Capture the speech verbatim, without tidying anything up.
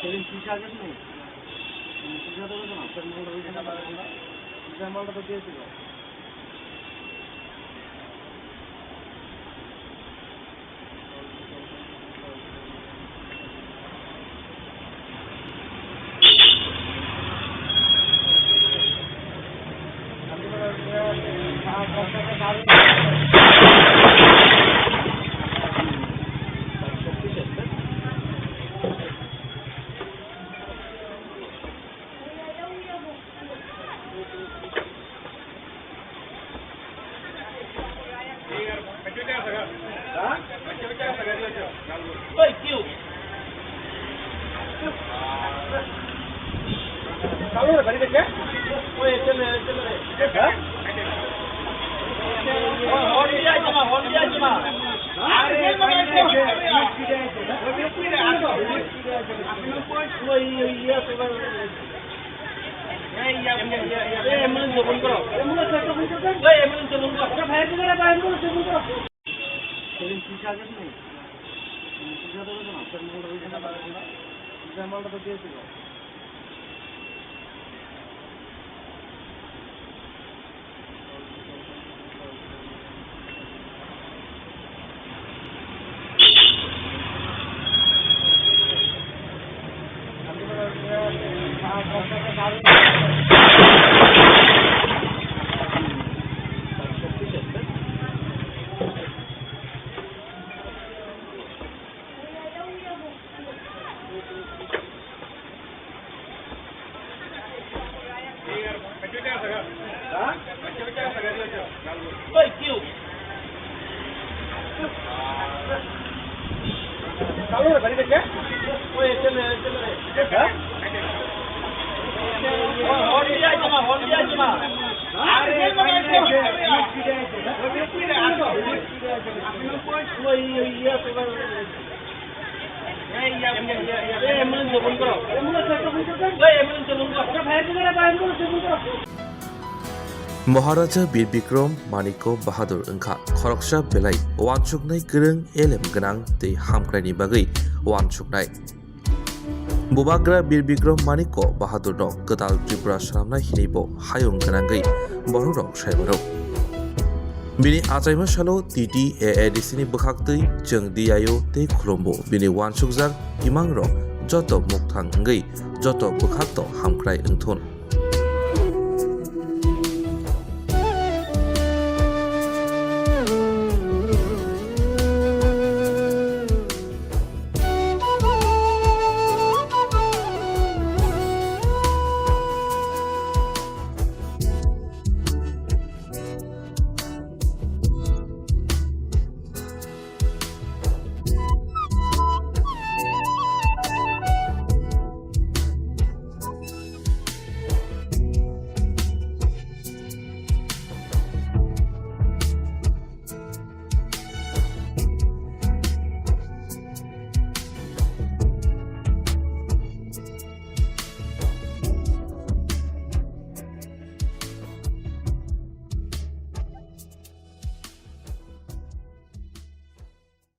Seven six আগে নেই। পঁচিশ হাজার টাকা না, আপনার মালটা ওই জায়গায় পাঠাবেন না। পঁচিশ হাজার মালটা তো দিয়েছিল। Maharaja Bir Bikram Manikya Bahadur wngkha khoroksa belai uansuknai kwrwng, elem gwnang tei hamkraini bagwi uansuknai. Bubagra Bir Bikram Manikya Bahadurno kwtal Tripura swnamnai hinwi bo hayung gwnangwi bororok sai mano. Bini achaima salo T T A A D C ni bwkhaktwi chwng D I O tei khulumbo bini uansukjak imangrok joto mukthang wngwi joto bwkhakto hamkrai wngthun.